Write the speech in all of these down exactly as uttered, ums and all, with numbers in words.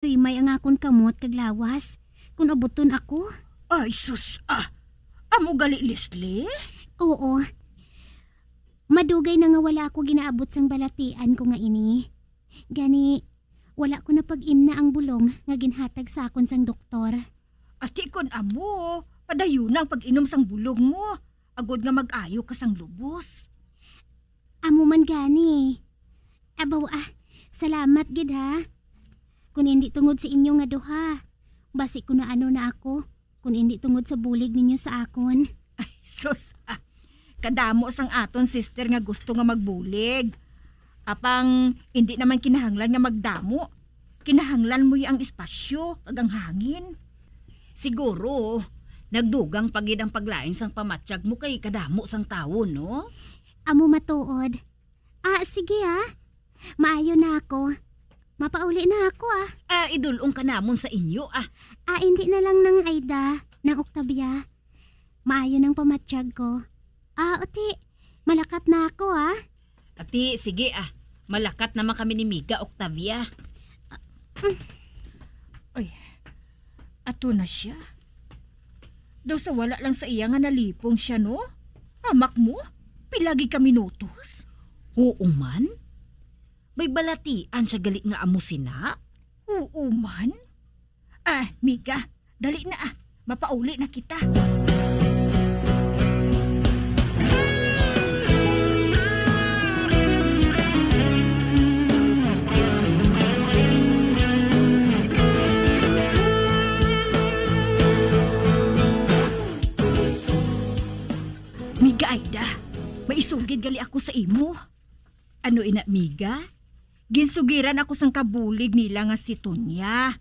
Rimay ang akon kamot kag lawas kon abuton ako. Ay, sus, ah. Amo gali, Leslie? Oo. Madugay na nga wala ako ginaabot sang balatian ko nga ini. Gani, wala ko napag-imna ang bulong nga ginhatag sa akon sang doktor. Ati, kon amo, padayuna ang pag-inom sang bulong mo, agod nga mag-ayo ka sang lubos. Amo man gani. Abaw, ah, salamat gid, ha. Kun indi tungod sa inyo nga duha, basi kuno ano na ako, kun indi tungod sa bulig ninyo sa akon. Ay, sus, ah. Kadamo sang aton sister nga gusto nga magbulig. Apang indi naman kinahanglan nga magdamo. Kinahanglan mo ang espasyo kag ang hangin. Siguro, nagdugang pa gid ang paglain sang pamatyag mo kay kadamo sang tawo, no? Amo matuod. Ah, sige, ah. Maayo na ako. Mapauli na ako, ah. Ah, idul-ong ka namon sa inyo, ah. Ah, hindi na lang, Nang Aida, Nang Octavia. Maayo nang pamatyag ko. Ah, uti, malakat na ako, ah. Ati, sige, ah. Malakat naman kami ni Miga, Octavia. Ay, ato na siya. Daw sa wala lang sa iya nga nalipong siya, no? Hamak mo, pila gid ka minutos? Oo man. May balatian siya gali nga amo sina? Oo man. Ah, Miga, dali na, ah. Mapauli na kita. Miga Aida, may isugid gali ako sa imo. Ano ina, Miga? Ginsugiran ako sang kabulig nila nga si Tonya.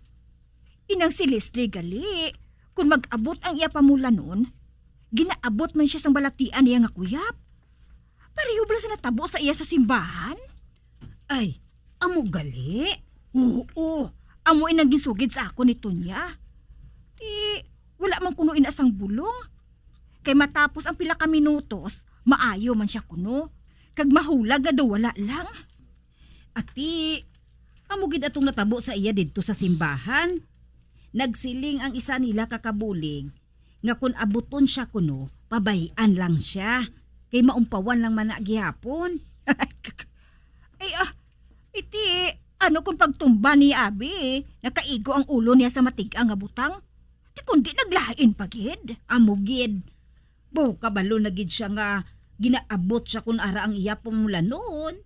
Inang si Leslie gali, kun mag-abot ang iya pamulanon, ginaabot man siya sang balatian niya nga kuyap. Pareho bala sa natabo sa iya sa simbahan? Ay, amo gali? Oo, amo inang ginsugid sa akon ni Tonya. Ti, wala man kuno ina sang bulong. Kay matapos ang pila ka minutos, maayo man siya kuno. Kag mahulag nga daw wala lang. Ati, amo gid atong natabo sa iya didto sa simbahan. Nagsiling ang isa nila ka kabulig nga kon abuton siya kuno, pabay-an lang siya, kay maumpawan lang man na gihapon. Ay, ah, iti, ano kon pagtumba ni abi, nakaigo ang ulo niya sa matig-a nga butang? Ti kundi naglain pa gid. Amo gid. Bo, kabalo na gid siya nga ginaabot siya kun ara ang iya pamulanon.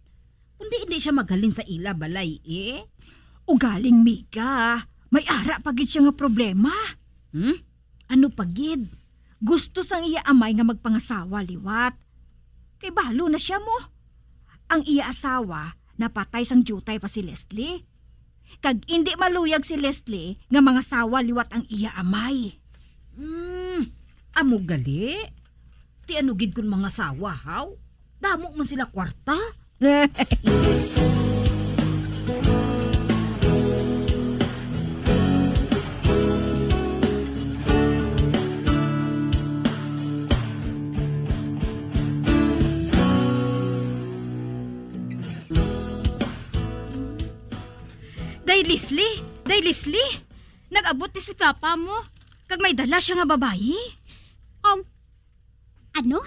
Kundi hindi siya maghalin sa ila balay, eh. Ugaling, Miga, may ara pa gid siya nga problema. Hmm? Ano pa gid? Gusto sang iya amay nga magpangasawa liwat. Kay balo na siya mo. Ang iya asawa napatay sang diutay pa si Leslie. Kag indi maluyag si Leslie nga mangasawa liwat ang iya amay. Hmm, amo gali? Ti ano gid kun mangasawa, haw? Damo man sila kwarta. Day Leslie! Day Leslie! Nag-abot ni si papa mo, kag may dala siya nga babayi. Um, ano?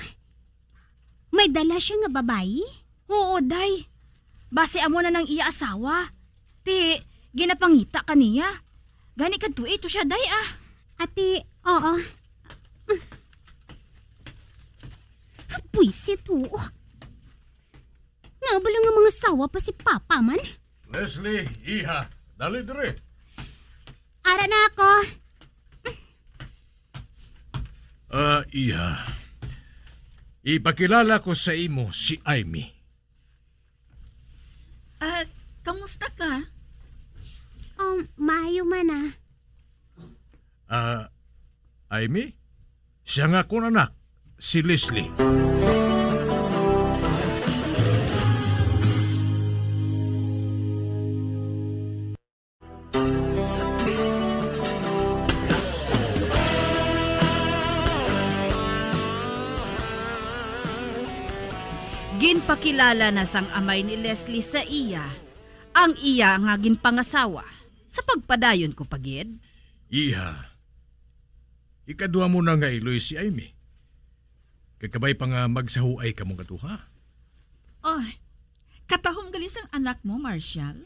May dala siya nga babayi? Oo, day. Basi amo na nang iya asawa. Ti, ginapangita ka niya. Gani kadtoi to siya, day, ah. Ati, oo. Buisit, oo. Nga bala nga mangasawa pa si papa man? Leslie, iha, dali diri. Ara na ako. Ah, iha. Ipakilala ko sa imo si Amy. Ah, kamusta ka? Um, maayo man, ah. Ah, Amy? Siya nga akon anak, si Leslie. Ginpakilala na sang amay ni Leslie sa iya ang iya nga ginpangasawa. Kapagpadayon ko pa gid. Iha, ikadua mo na nga iloy si Aimee. Kag kabay pa nga magsahuay kamong kaduha. Oh, katahom gali sang anak mo, Marshall.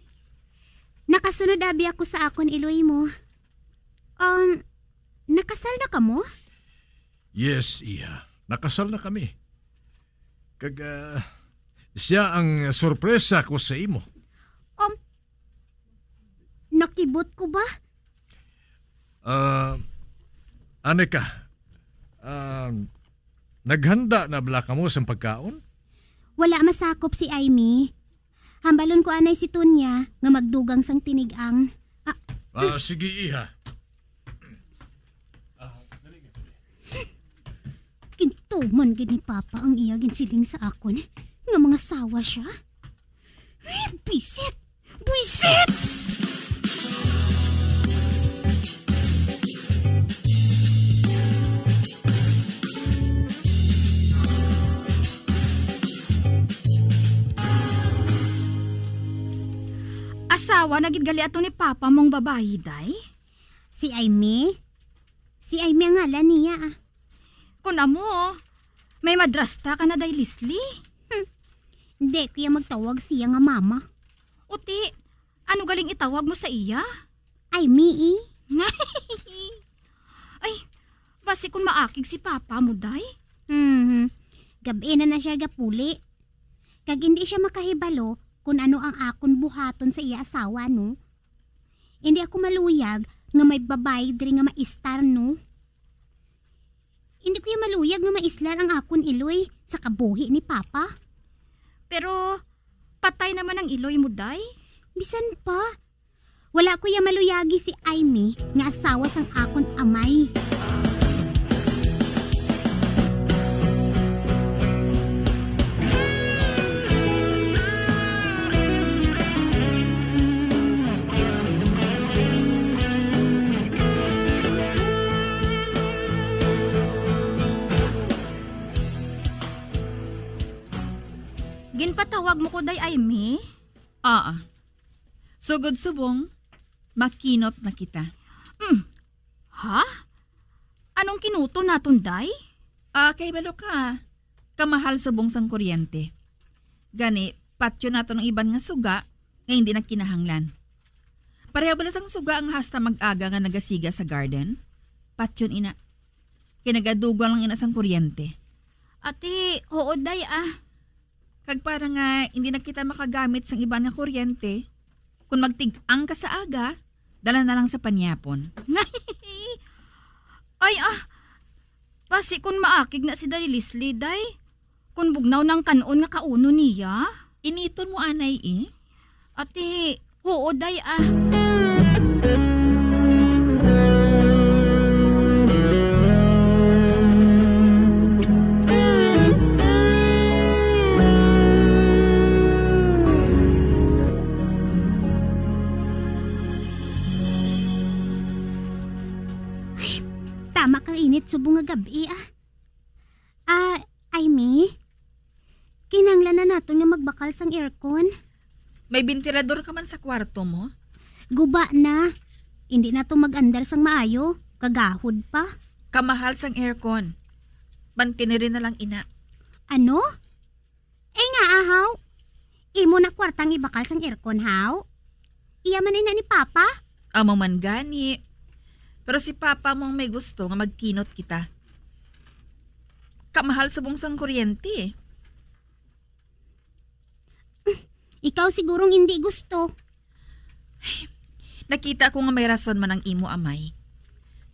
Nakasunod abi ako sa akon iloy mo. Um, nakasal na kamo? Yes, iha. Nakasal na kami. Kag, ah, siya ang sorpresa ko sa imo. Um, nakibot ko ba? Ah, Anika, ah, naghanda na bala kamo sang pagkaon? Wala masakop si Aimee. Hambalon ko anay si Tonya nga magdugang sang tinig-ang. Ah, ah, sige, iha. Ah, dali ka, dali. Gintuman gid ni Papa ang iya ginsiling sa akon nga mangasawa siya. Ay, buisit! Buisit! Asawa na gid gali ato ni Papa mong babayi, day? Si Aimee? Si Aimee ang ngalan niya, ah. Kun amo, may madrasta ka na, day Leslie? Hmm. Di ko iya magtawag siya nga mama. Uti, ano galing itawag mo sa iya? Aimee, eh. Ay, basi kun maakig si papa mo, day? Mhm. Gab-i na na siya gapuli. Kag hindi siya makahibalo kun ano ang akon buhaton sa iya asawa, no? Hindi ako maluyag nga may babayi diri nga maistar, no? Hindi ko ya maluyag nga maislar ang akon iloy sa kabuhi ni Papa. Pero patay naman ang iloy mo, day. Bisan pa, wala ko ya maluyagi si Aimee nga asawa sang akon amay. Ginpatawag mo ko, day Aimee? Aa. Sugod subong, makinot na kita. Hmm. Ha? Anong kinuton naton, day? Ah, kay balo ka, kamahal subong sang kuryente. Gani, patyon naton ang iban nga suga nga hindi na kinahanglan. Pareho bala sang suga ang hasta mag-aga nga nagasiga sa garden? Patyon ina. Kay nagadugang lang ina sang kuryente. Ati, huod, day, ah. Kag para nga hindi na kita makagamit sang iban nga kuryente, kon magtig-ang ka sa aga, dala na lang sa panyapon. Ay, ah, basi kon maakig na si Day Leslie, day, kon bugnaw nang kan-on nga kaunon niya? Initon mo anay, eh. Ati, huod, day, ah. Ay, tama kang init subong nga gab-i, ah. Ah, Aimee, kinahanglan na naton nga magbakal sang aircon. May bentilador ka man sa kwarto mo? Guba na. Hindi na to mag-andar sang maayo. Kagahod pa. Kamahal sang aircon. Mantiniri na lang ina. Ano? Ay nga, ahaw. Imo na kwartang ibakal sang aircon, haw? Iya man ina ni Papa? Amo man gani. Pero si Papa mo ang may gusto nga magkinot kita. Kamahal subong sang kuryente. Ikaw sigurong hindi gusto. Nakita ko nga may rason man ang imo amay.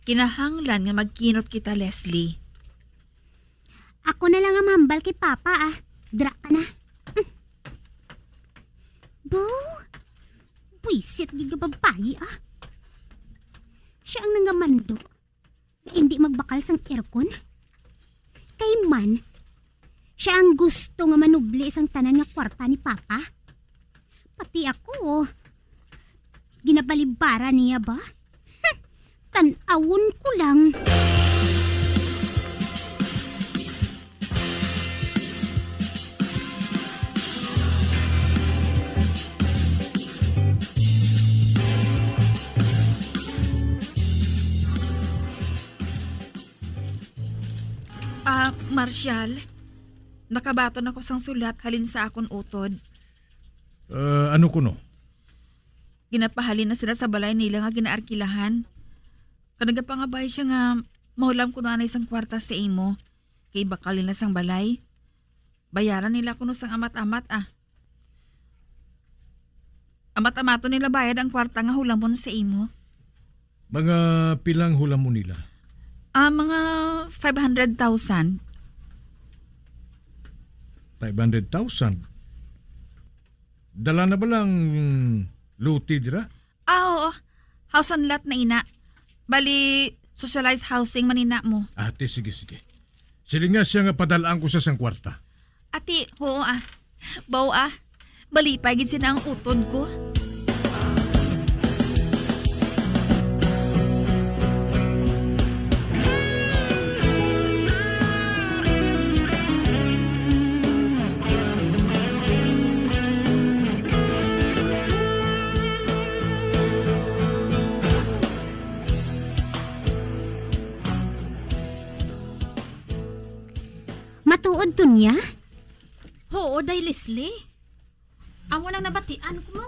Kinahanglan nga magkinot kita, Leslie. Ako na lang ang mahambal kay Papa, ah. Dra ka na. Mm. Bu! Buisit gid nga babayi, ah. Siya ang nangamando nga hindi magbakal sang aircon. Kay man, siya ang gusto nga manubli sang tanan nga kwarta ni Papa. Pati ako, oh. Ginabalibara niya ba? Tan-awon ko lang. Ah, Marshall, nakabaton ako sang sulat halin sa akon utod. Ah, ano kuno? Ginapahalin na sila sa balay nila nga ginaarkilahan. Kag nagapangabay siya nga mahulam kuno anay sang kwarta sa imo, kay ibakal nila sang balay. Bayaran nila kuno sang amat-amat, ah. Amat-amaton nila bayad ang kwarta nga hulamon sa imo. Mga pilang hulamon nila? Ah, mga five hundred thousand. Five hundred thousand? Dala na ba lang lote dira? Ah, oo. House and lot na ina. Bali, socialized housing man ina mo. Ate, sige, sige. Silinga siya nga padalaan ko sa sang kwarta. Ati, oo, ah. Baw, ah. Malipay gid sina ang utod ko. Matuod to niya? Huo, Day Leslie. Amo nang nabatian ko mo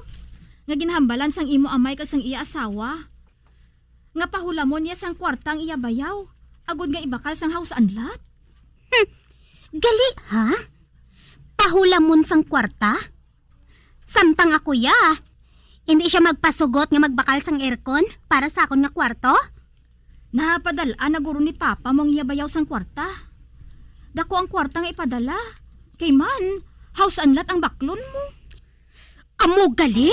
nga ginhambalan sang imo amay kag sang iya asawa nga pahulamon niya sang kwarta ang iya bayaw agod nga ibakal sang house and lot. Hmm. Gali, ha? Pahulamon sang kwarta? Samtang ako ya, hindi siya magpasugot nga magbakal sang aircon para sa akon nga kwarto? Napadal-an na guro ni Papa mo ang iya bayaw sang kwarta. Dako ang kwarta nga ipadala. Kay man, house and lot ang baklon mo. Amo gali?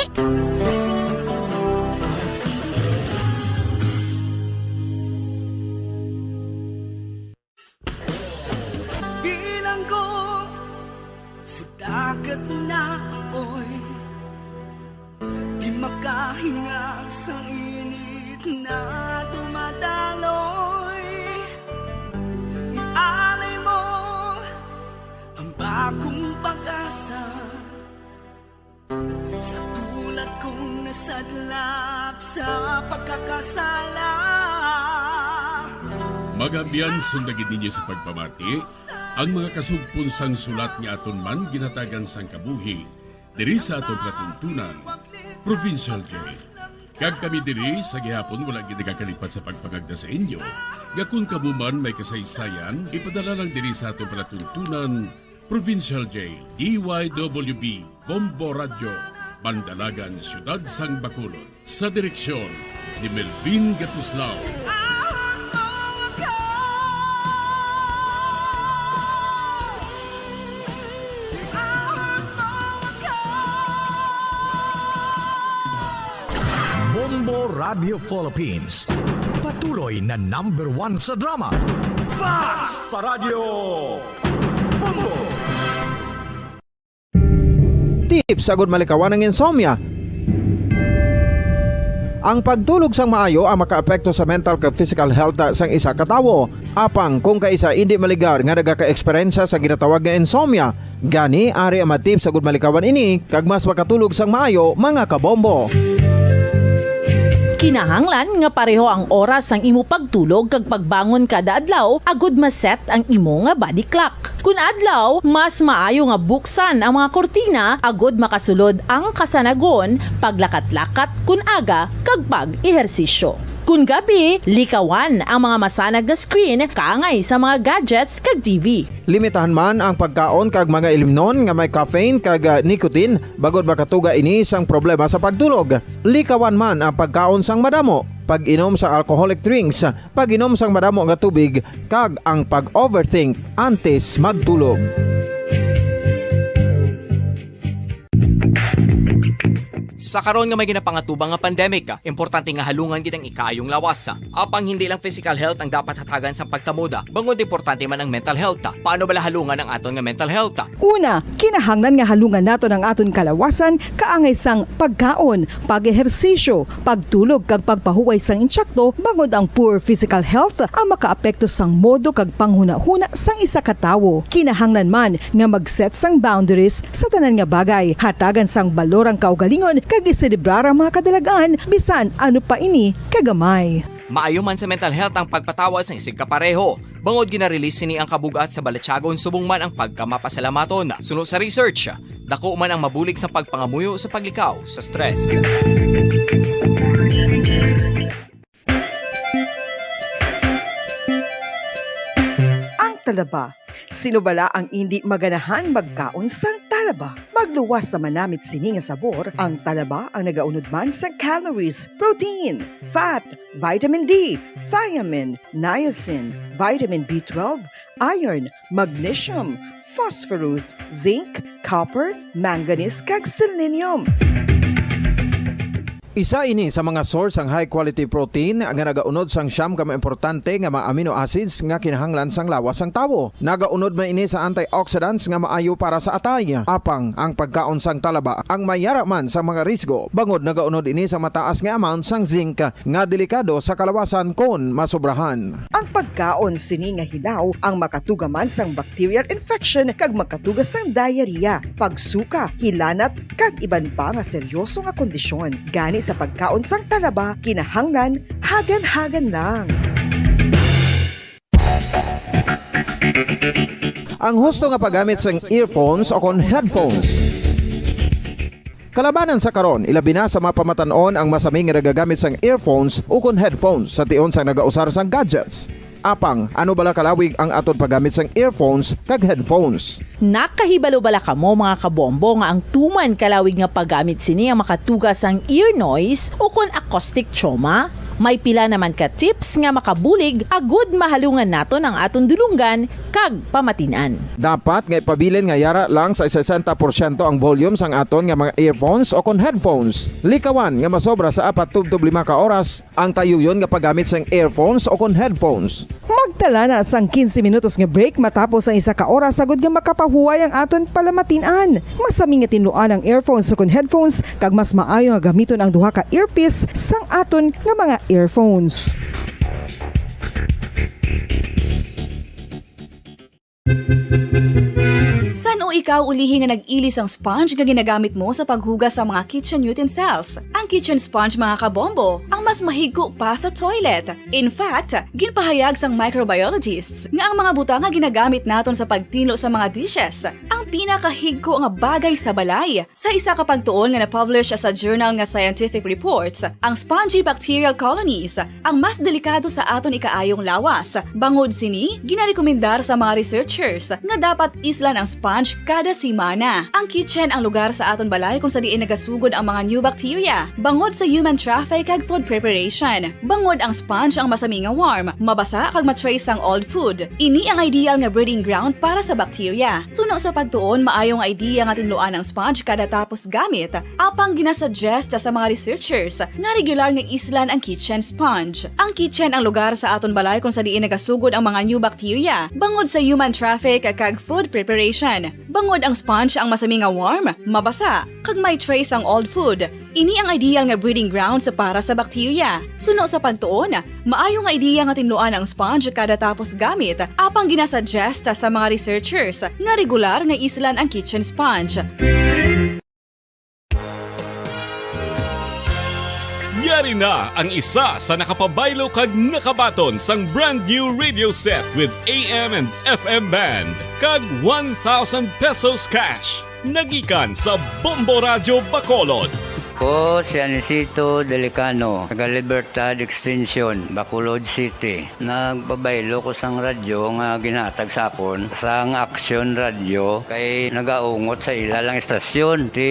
Bilanggo sa dagat na apoy, di makahinga sa init na dumadaloy. Ialay mo ang bagong pag-asa. Sa tulad kong nasadlak sa pagkakasala. Mga abyan, sunda gid ninyo sa pagpamati ang mga kasugpon sang sulat nga aton man ginhatagan sang kabuhi diri sa aton palatuntunan, Provincial Jail. Kag kami diri sa gihapon wala gid nagakalipat sa pagpangagda sa inyo nga kon kamo man may kasaysayan, ipadala lang diri sa aton palatuntunan, Provincial Jail, D Y W B, Bombo Radyo, Bandalagan, Siyudad sang Bacolod. Sa direksyon ni Melvin Gatuslao. Bombo Radio Philippines, patuloy na number one sa drama. Basta Radyo Bombo! Tips agud malikawan ang insomnia. Ang pagtulog sang maayo ang makaapekto sa mental kag physical health sang isa ka tawo. Apang kung kaisa indi maligar nga nagaka-eksperyensya sa ginatawag nga insomnia, gani ari ang mga tips agud malikawan ini kag mas makatulog sang maayo, mga kabombo. Kinahanglan nga pareho ang oras sang imo pagtulog kag pagbangon kada adlaw agud ma-set ang imo nga body clock. Kun adlaw, mas maayo nga buksan ang mga kurtina agud makasulod ang kasanagon, paglakat-lakat kun aga, kag pag-ehersisyo. Kun gabi, likawan ang mga masanag nga screen kaangay sa mga gadgets kag T V. Limitahan man ang pagkaon kag mga ilimnon nga may caffeine kag, ah, nicotine, bangod makatuga ini sang problema sa pagtulog. Likawan man ang pagkaon sang madamo, pag-inom sa alcoholic drinks, pag-inom sang madamo nga tubig, kag ang pag-overthink antes magtulog. Sa karon nga may ginapangatubang nga pandemic, importante nga halungan gid ang ikaayong lawas. Apang hindi lang physical health ang dapat hatagan sa pagkamoda, bangod importante man ang mental health. Paano bala halungan ang aton nga mental health? Una, kinahanglan nga halungan naton ang aton kalawasan kaangay sang pagkaon, pag-ehersisyo, pagtulog kag pagpahuway sang insakto, bangod ang poor physical health ang makaapekto sang modo kag panghunahuna sang isa ka tawo. Kinahanglan man nga mag-set sang boundaries sa tanan nga bagay. Hatagan sang balor ang kaugalingon kag iselebrar ang mga kadalag-an, bisan ano pa ini kagamay. Maayo man sa mental health ang pagpatawad sang isigkapareho. Bangod ginarelease sini ang kabug-at sa balatyagon subong man ang pagkamapasalamaton. Suno sa research, dako man ang mabulig sa pagpangamuyo sa paglikaw sa stress. Ang talaba. Sino bala ang indi maganahan magkaon sang talaba? Magluwas sa manamit sini nga sabor, ang talaba ang nagaunod man sang calories, protein, fat, vitamin D, thiamine, niacin, vitamin B twelve, iron, magnesium, phosphorus, zinc, copper, manganese, kag selenium. Isa ini sa mga source sang high quality protein nga nagaunod sang siyam ka mga importante nga mga amino acids nga kinahanglan sang lawas sang tawo. Nagaunod man ini sa antioxidants nga maayo para sa atay. Apang ang pagkaon sang talaba ang mayara man sa mga risgo, bangod nagaunod ini sa mataas nga amount sang zinc nga delikado sa kalawasan kon masobrahan. Ang pagkaon sini nga hilaw ang makatuga man sang bacterial infection kag makatuga sang diarrhea, pagsuka, hilanat, kag iban pa nga seryoso nga kondisyon. Gani sa pagkaon sang talaba, kinahanglan hagan-hagan lang. Ang husto nga paggamit sang earphones o kon headphones. Kalabanan sa karon, ilabi na sa mga pamatan-on ang masami nga nagagamit sang earphones ukon headphones sa tion sang nagausar sang gadgets. Apang, ano bala kalawig ang aton paggamit sang earphones kag headphones? Nakahibalo bala kamo, mga kabombo, nga ang tuman kalawig nga paggamit sini ang makatuga sang ear noise ukon acoustic trauma? May pila naman ka tips nga makabulig agud mahalungan naton ang aton dulonggan kag pamatin-an. Dapat nga ipabilin nga yara lang sa sesenta porsyento ang volume sang aton nga mga earphones o kon headphones. Likawan nga masobra sa apat tubtob lima ka oras ang tayuyon nga paggamit sang earphones o kon headphones. Magtala na sang quince minutos nga break matapos ang isa ka oras agud nga makapahuway ang aton palamatin-an. Masami nga tinluan ang earphones o kon headphones, kag mas maayo nga gamiton ang duha ka earpiece sang aton nga mga earphones. San-o ikaw ulihi nga nag-ili sang sponge nga ginagamit mo sa paghugas sa mga kitchen utensils? Ang kitchen sponge, mga kabombo, ang mas mahigko pa sa toilet. In fact, ginpahayag sang microbiologists nga ang mga butang nga ginagamit naton sa pagtinlo sa mga dishes ang pinakahigko nga bagay sa balay. Sa isa ka pagtuon nga na-publish sa journal nga Scientific Reports, ang spongy bacterial colonies ang mas delikado sa aton ikaayong lawas. Bangod sini, ginarekomendar sa mga researchers nga dapat islan ang sponge kada semana. Ang kitchen ang lugar sa aton balay kung sa diin nagasugod ang mga new bacteria bangod sa human traffic kag food preparation. Bangod ang sponge ang masami nga warm, mabasa kag ma-trace sang old food. Ini ang ideal nga breeding ground para sa bacteria. Suno sa pagtuon, maayo nga idea nga tinluan ang sponge kada tapos gamit, apang ginasuggest sa mga researchers nga regular nga islan ang kitchen sponge. Ang kitchen ang lugar sa aton balay kung sa diin nagasugod ang mga new bacteria bangod sa human traffic kag food preparation. Bangod ang sponge ang masami nga warm, mabasa, kag may trace ang old food, ini ang ideal nga breeding grounds para sa bacteria. Suno sa pagtuon, maayo nga idea nga tinluan ang sponge kada tapos gamit, apang ginasuggest sa mga researchers nga regular nga islan ang kitchen sponge. Yari na ang isa sa nakapabaylo kag nakabaton sang brand new radio set with A M and F M band kag one thousand pesos cash. Nagikan sa Bombo Radyo Bacolod. Ko si Anisito Delicano, taga Libertad Extension, Bacolod City. Nagpabaylo ko sang radyo nga ginhatag sa akon sang Action Radio kay nagaungot sa ila lang istasyon. Ti,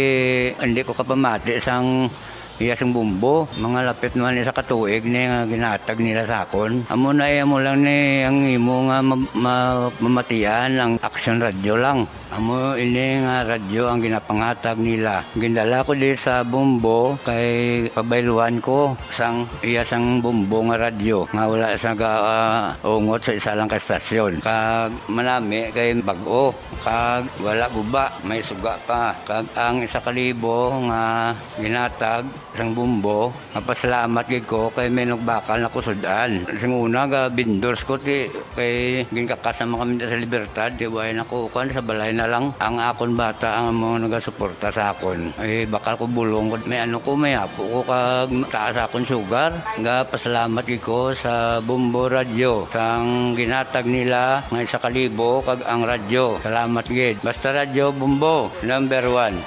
hindi ko kapamati sang iya sang bombo. Mga lapit man isa ka tuig ni nga ginhatag nila sa akon. Amo na, eh, amo lang ni ang imo nga ma-, ma-, mamatian ang Action Radio lang. Amo ini nga radyo ang ginapanghatag nila. Gindala ko di sa bombo kay pabayluan ko sang iya sang bombo nga radyo nga wala sa ga-, ah, ungot sa isa lang ka estasyon. Kag manami kay bag-o, kag wala guba, may suga pa. Kag ang isa ka libo nga ginhatag sang bombo, mapasalamat gid ko kay may nagbakal na ko sud-an. Sing una, ga vendors ko, ti, kay ginkakas naman kami sa Libertad, ti, way na ko, kuwan, sa balay na lang ang akon bata ang amo nagasuporta sa akon. Eh, bakal ko bulong gud. May ano ko, may apo ko kag taas akon sugar. Nga pasalamat gid ko sa Bombo Radyo sang ginhatag nila nga isa ka libo kag ang radyo. Salamat gid. Basta Radyo Bombo, number one.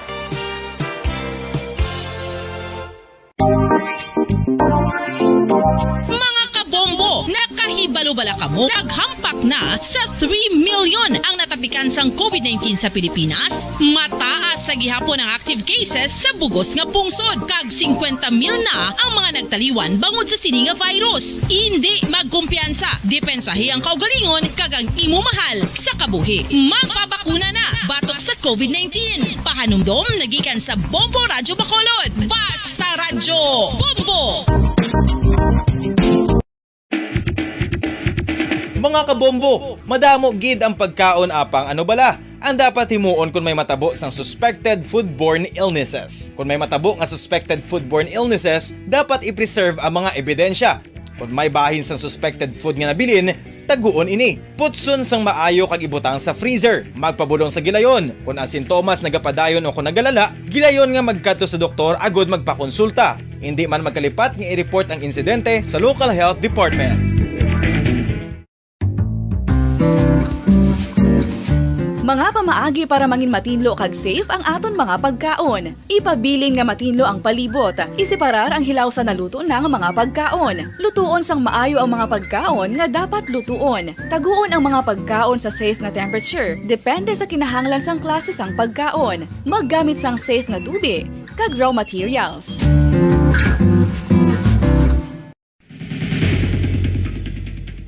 Mga kabombo, nakahibalo bala kamo? Naghampak na sa three million ang natapikan sang covid nineteen sa Pilipinas. Mataas sa gihapon ang active cases sa bugos nga pungsod, kag singkwenta mil na ang mga nagtaliwan bangod sa sini nga virus. Indi magkumpiyansa, depensahi ang kaugalingon kag ang imo mahal sa kabuhi. Magpabakuna na batok sa covid nineteen. Pahanumdom nagikan sa Bombo Radyo Bacolod. Basta Radyo Bombo! Mga kabombo, madamo gid ang pagkaon, apang ano bala ang dapat himuon kon may matabo sang suspected foodborne illnesses? Kon may matabo nga suspected foodborne illnesses, dapat i-preserve ang mga ebidensya. Kon may bahin sang suspected food nga nabilin, taguon ini. Putson sang maayo kag ibutang sa freezer. Magpabulong sa gilayon. Kon ang sintomas nagapadayon o kon nagalala, gilayon nga magkadto sa doktor agud magpakonsulta. Indi man magkalipat nga i-report ang insidente sa local health department. Mga pamaagi para mangin matinlo kag safe ang aton mga pagkaon. Ipabilin nga matinlo ang palibot. Iseparar ang hilaw sa naluto na nga mga pagkaon. Lutuon sang maayo ang mga pagkaon nga dapat lutuon. Taguon ang mga pagkaon sa safe nga temperature, depende sa kinahanglan sang klase sang pagkaon. Maggamit sang safe nga tubi kag raw materials.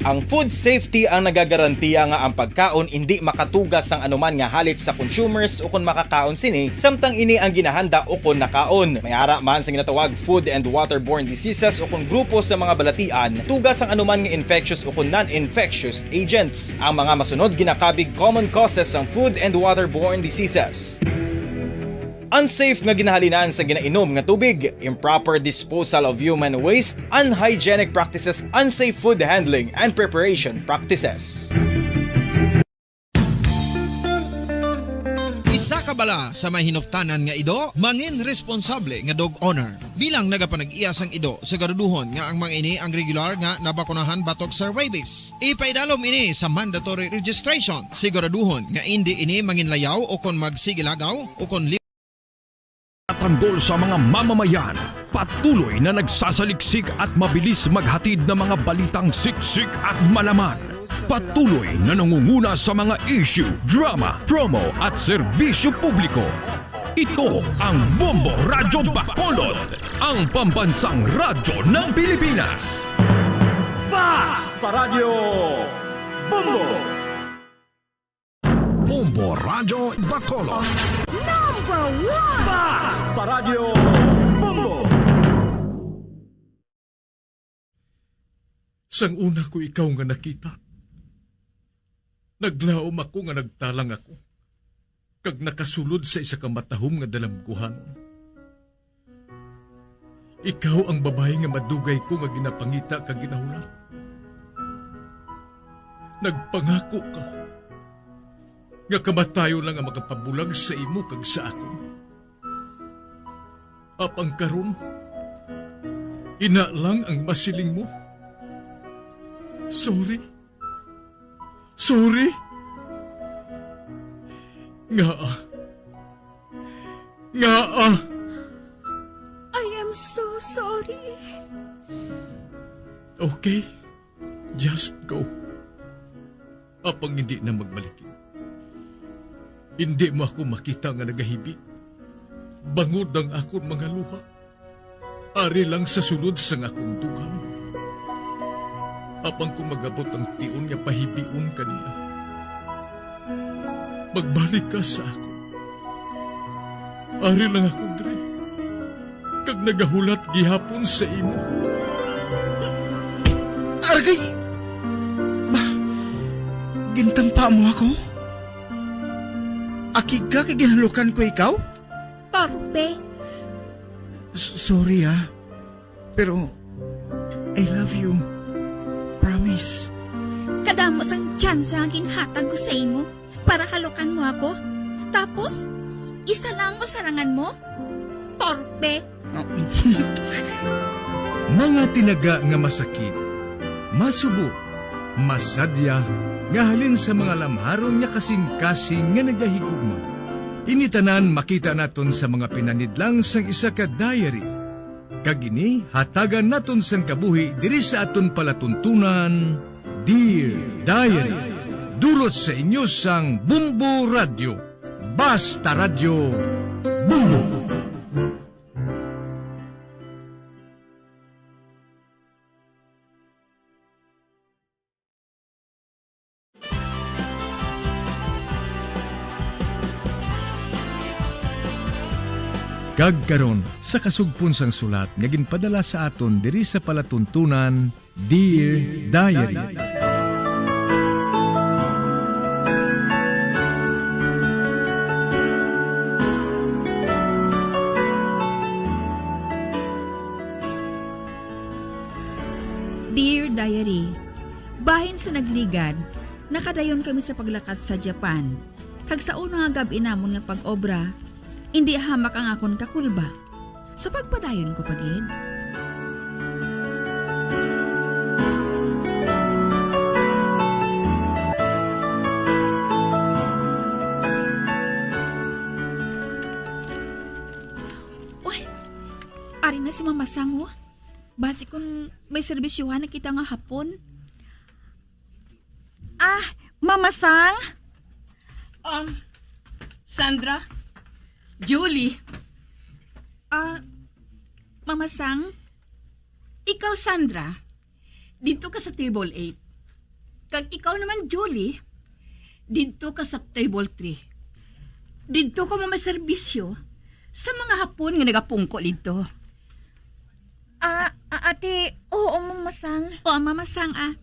Ang food safety ang nagagarantiya nga ang pagkaon indi makatuga sang anuman nga halit sa consumers ukon makakaon sini, samtang ini ang ginahanda ukon nakaon. May ara man sa ginatawag food and waterborne diseases ukon grupo sa mga balatian, tuga sang anuman nga infectious ukon non-infectious agents. Ang mga masunod ginakabig common causes sang food and waterborne diseases. Unsafe nga ginahalinan sa ginainom nga tubig, improper disposal of human waste, unhygienic practices, unsafe food handling and preparation practices. Isa ka bala sa may hinuptanan nga ido, mangin responsable nga dog owner. Bilang nagapanag-iya sang ido, siguraduhon nga ang mga ini ang regular nga nabakunahan batok sa rabies. Ipaidalom ini sa mandatory registration. Siguraduhon nga indi ini manginlayaw o kon magsigilagaw o kon li- Tanggol sa mga mamamayan, patuloy na nagsasaliksik at mabilis maghatid ng mga balitang siksik at malaman. Patuloy na nangunguna sa mga issue, drama, promo at serbisyo publiko. Ito ang Bombo Radyo Bacolod, ang pambansang radyo ng Pilipinas. Basta Radyo Bombo! Bombo Radyo Bacolod. Number one! Basta Radyo Bombo! Sang una ko ikaw nga nakita, naglaom ako nga nagtalang ako, kag nakasulod sa isa ka matahom nga dalamguhanon. Ikaw ang babayi nga madugay ko nga ginapangita kag ginahulat. Nagpangako ka nga kamatayon lang ang makapabulag sa imo kag sa akon. Apang karon, ina lang ang masiling mo. Sorry. Sorry. Ngaa? Ngaa? I am so sorry. Okay. Just go. Apang hindi na magbalik. Hindi mo ako makita nga nagahibi. Bangod ang akon mga luha. Ari lang sa sulod sang akon dughan. Apang kung mag-abot ang tion nga pahibion ka niya, magbalik ka sa akon. Ari lang ako diri, kag nagahulat gihapon sa imo. Argay! Ba, gintampa mo ako? Akig ka kay ginhalukan ko ikaw? Torpe. S-, sorry, ah. Pero, I love you. Promise. Kadamo sang tsansa nga ginhatag ko sa imo para halukan mo ako. Tapos, isa lang masarangan mo? Torpe! Mga tinaga nga masakit, masubo, masadya, nga halin sa mga lamharon nga kasing-kasing nga nagahigugma. Ini tanan makita naton sa mga pinanidlang sang isa ka diary. Kag ini hatagan naton sang kabuhi diri sa aton palatuntunan, Dear Diary. Dulot sa inyo sang Bumbo Radyo. Basta Radyo, Bumbo. Kag karon, sa kasugpon sang sulat nga ginpadala sa aton diri sa palatuntunan, Dear Diary. Dear Diary, bahin sa nagligad, nakadayon kami sa paglakat sa Japan, kag sa una nga gab-i namon nga pag-obra, indi hamak ang akon kakulba. Sa pagpadayon ko pa gid. Uy, ari na si Mama Sang, oh. Basi kun may serbisyohan na kita nga hapon. Ah, Mama Sang? Um, Sandra? Julie? Ah, Mama Sang? Ikaw, Sandra, didto ka sa table eight. Kag ikaw naman, Julie, didto ka sa table three. Didto ka mamaserbisyo sa mga hapon nga nagapungko didto. Ah, ah, ate, oo, Mama Sang. Oo, Mama Sang, ah.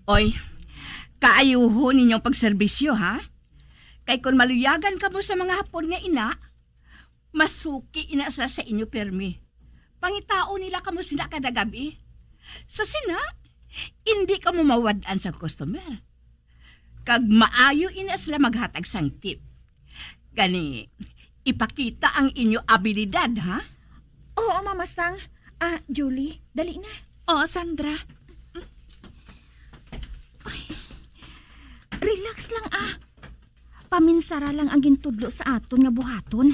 Oy, kaayuhon ninyong pagserbisyo, ha? Kay kon maluyagan kamo sa mga hapon nga ina, masuki ina sila sa inyo pirmi. Pangitaon nila kamo sina kada gab-i. Sa sina, indi kamo mawad-an sang customer. Kag maayo ina sila maghatag sang tip. Gani, ipakita ang inyo abilidad, ha? Oo, Mama Sang. Ah, Julie, dali na. Oo, Sandra. Ay, relax lang, ah. Paminsara lang ang gintudlo sa aton nga buhaton.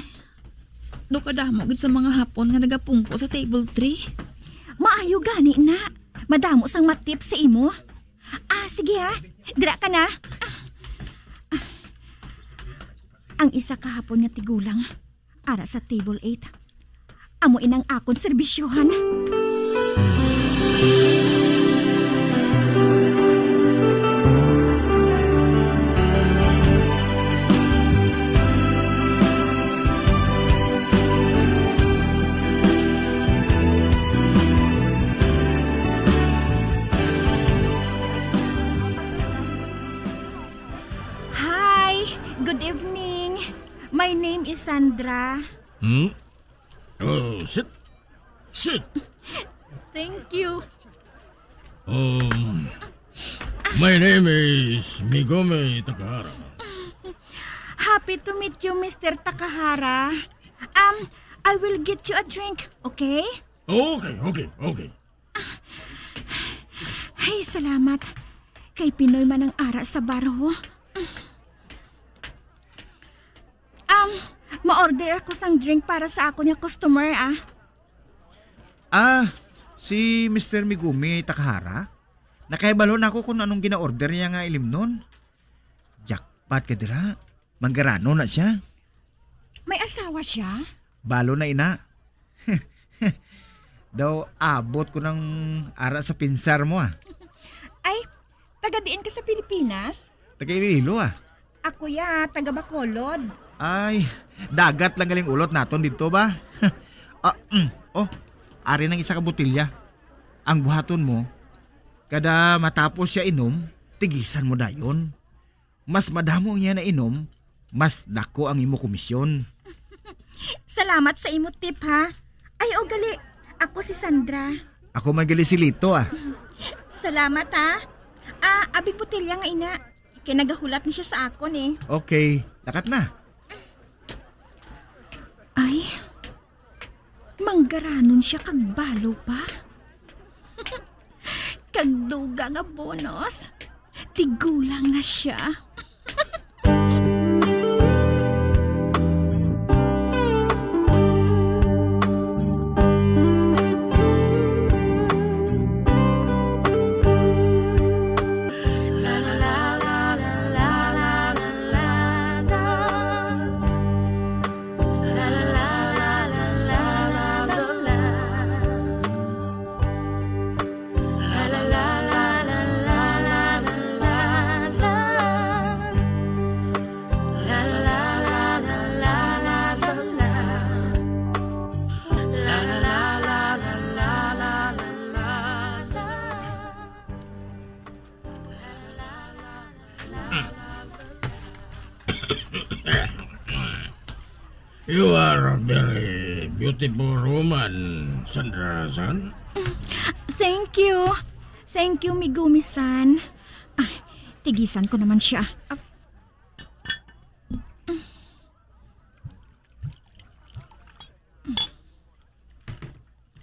Daw kadamo gid sa mga hapon nga nagapungko sa table three. Maayo gani na. Madamo sang matip sa imo. Ah, sige ha. Dira ka na. Ah. Ah. Ang isa ka hapon nga tigulang, ara sa table eight. Amo inang akon serbisyohan. Hi! Good evening. My name is Sandra. Hmm? Oh, sit. Sit. Thank you. Um, my name is Megumi Takahara. Happy to meet you, Mister Takahara. Um, I will get you a drink, okay? Okay, okay, okay. Ay, salamat. Kay Pinoy man ang ara sa bar, ho. Um, ma-order ako sang drink para sa akon nga customer, ah. Ah, si Mister Megumi Takahara? Nakahibalo na ako kung anong gina-order niya nga ilimnon. Jackpot ka dira. Manggaranon na siya. May asawa siya? Balo na, ina. Daw abot ko ng ara sa pinsar mo, ah. Ay, taga diin ka sa Pilipinas? Taga Iloilo, ah. Ako ya, taga Bacolod. Ay, dagat lang galing ulot naton dito ba? Ah, mm. Oh, ari ng isa ka botilya. Ang buhaton mo, kada matapos siya inom, tigisan mo dayon. Mas madamo ang iya nainom, mas dako ang imo komisyon. Salamat sa imo tip, ha? Ay, o gali, ako si Sandra. Ako man gali si Lito, ah. Salamat, ha? Ah, abig botelya nga ina. Kay nagahulat ni siya sa akon, eh. Okay, lakat na. Manggaranon siya kag balo pa. Kag dugang nga bonus, tigulang na siya. You are a very beautiful woman, Sandra-san. Thank you. Thank you, Megumi-san. Ah, tigisan ko naman siya. Ah.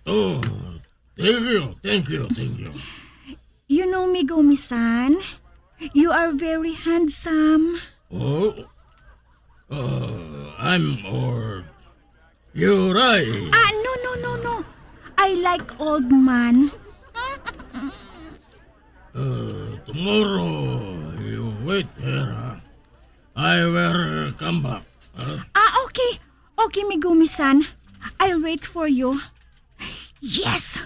Oh, thank you, thank you, thank you. You know, Megumi-san, you are very handsome. Oh? Uh, I'm old. You're right. Ah, no, no, no, no. I like old man. Uh, tomorrow, you wait here, huh? I will come back, huh? Ah, okay. Okay, Megumi-san. I'll wait for you. Yes!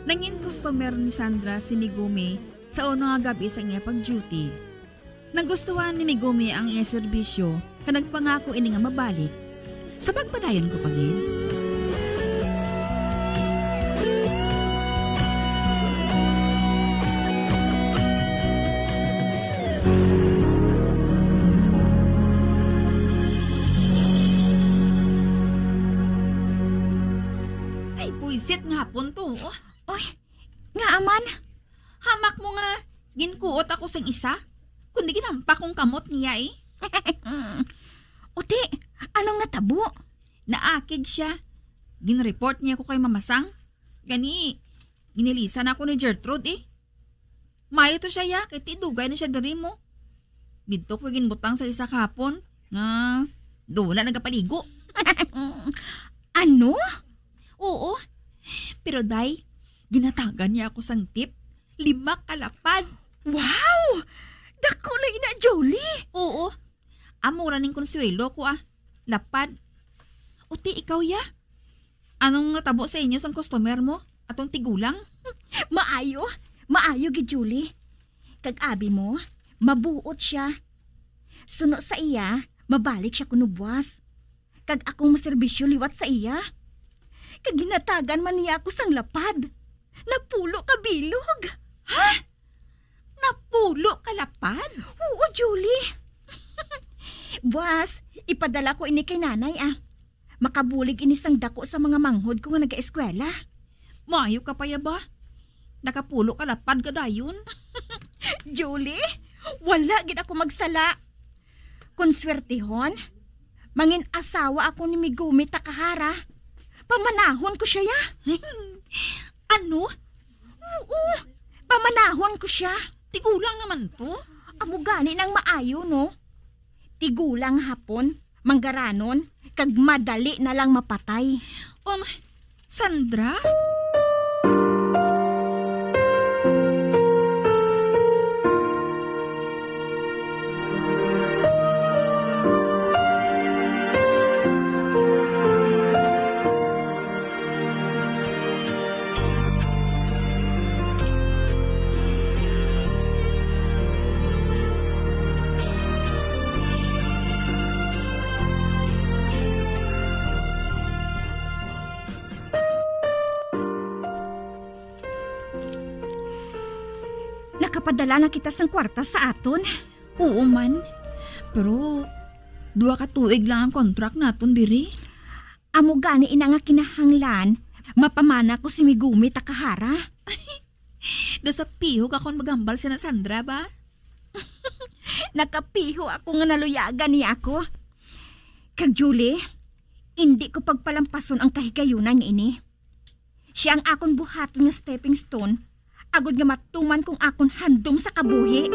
Nangin customer ni Sandra si Megumi sa una nga gab-i sang iya pag-duty. Nagustuhan ni Megumi ang iya serbisyo kag nagpangako ini nga mabalik sa pagpadayon ko pa gid. Ay, buisit nga hapon to, oh. Oy, ngaa man? Hamak mo nga ginkuot ako sang isa, kundi ginampak kong kamot niya, eh. Uti, anong natabo? Naakig siya. Gin-report niya ko kay Mama Sang. Gani, ginilisan ako ni Gertrude, eh. Maayo to siya, ya, kay ti dugay na siya diri mo. Didto ko ginbutang sa isa kahapon nga doon na nagapaligo. Ano? Oo. Pero, day, ginatagan niya ako sang tip. Lima ka lapad. Wow! Dako na ina, Julie! Oo. Amo ra ning konsuwelo ko, ah. Lapad. Uti, ikaw, ya? Anong natabo sa inyo sang customer mo, atong tigulang? Maayo. Maayo gid, Julie. Kag abi mo, mabuot siya. Suno sa iya, mabalik siya kuno buwas. Kag akong maserbisyo liwat sa iya. Kag ginatagan man niya ako sang lapad. Napulo ka bilog. Ha? Napulo ka lapad? Oo, Julie. Buwas, ipadala ko ini kay nanay, ah. Makabulig ini sang dako sa mga manghod ko nga nagaeskwela. Maayo ka pa ya ba? Nakapulo ka lapad ka dayon. Julie, wala gid ako magsala. Kon swertehon, mangin-asawa ako ni Megumi Takahara. Pamanahon ko siya, ya. Ano? Oo, pamanahon ko siya. Tigulang naman to. Amo gani nang maayo, no? Tigulang hapon, manggaranon, kag madali na lang mapatay. Um, Sandra? Nakapadala na kita sang kwarta sa aton. Oo man. Pero Duha ka tuig lang ang contract naton diri. Amo gani ina nga kinahanglan mapamana ko si Megumi Takahara. Daw sa pihok akon maghambal sina Sandra ba? Nakapiho ako nga naluyagan niya ako. Kag Julie, indi ko pagpalampason ang kahigayunan nga ini. Siya ang akon buhaton nga stepping stone, agod nga matuman kong akon handom sa kabuhi.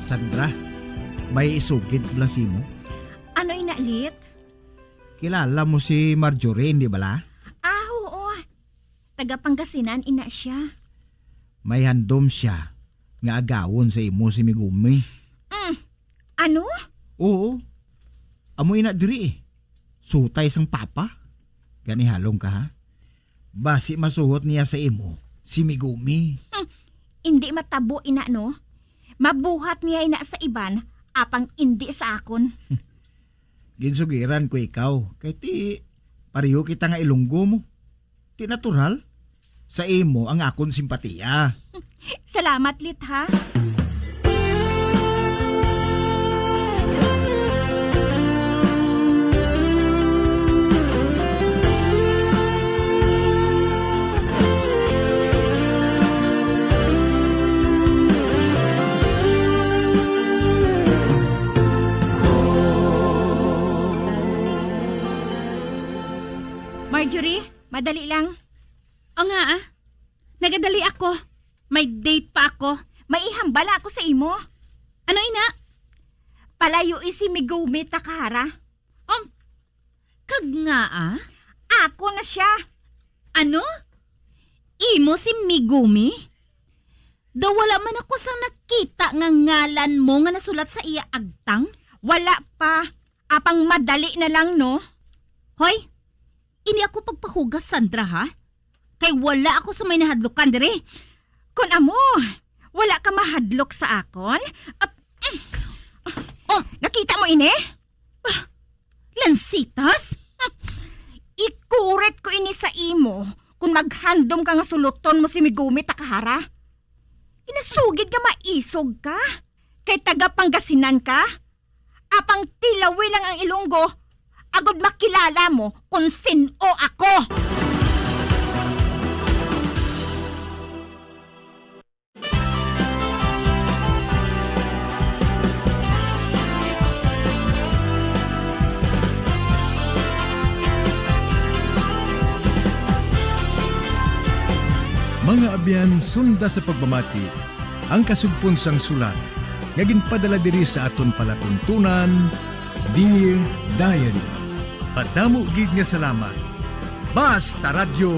Sandra, may isugid ko lang sa imo. Ano ina, Lit? Kilala mo si Marjorie, hindi bala? Ah, oo. Taga Pangasinan ina siya. May handom siya nga agawon sa imo si Megumi. Mm. Ano? Oo. Amo ina diri eh. Sutay sang papa. Gani halong ka, ha? Basi masuhot niya sa imo si Megumi. Hmm. Indi matabo ina, no? Mabuhat niya ina sa iban, apang indi sa akon. Ginsugiran ko ikaw, kay ti pareho kita nga Ilonggo mo. Ti natural. Sa imo ang akon simpatiya. Salamat, Lit, ha? Marjorie, madali lang. O nga, ah. Nagadali ako. May date pa ako. May ihambal ako sa imo. Ano ina? Palayui si Megumi Takahara. Um, kag nga, ah? Ako na siya. Ano? Imo si Megumi? Daw wala man ako sang nakita nga ngalan mo nga nasulat sa iya agtang? Wala pa. Apang madali na lang, no? Hoy, ini ako pagpahugas, Sandra, ha? Kay wala ako sa may nahadlukan diri. Kon amo, wala ka mahadlok sa akon? Ap-, Oh, nakita mo ini? Ah, lansitas? Ikurit ko ini sa imo kung maghandom ka nga suluton mo si Megumi Takahara. Inasugid nga maisog ka. Kay taga Pangasinan ka. Apang tilawi lang ang Ilonggo, agod makilala mo kon sin-o ako. Mga abyan, sunda sa pagpamati ang kasugpon sang sulat nga ginpadala diri sa aton palatuntunan, Dear Diary. Madamo gid nga salamat. Basta Radyo.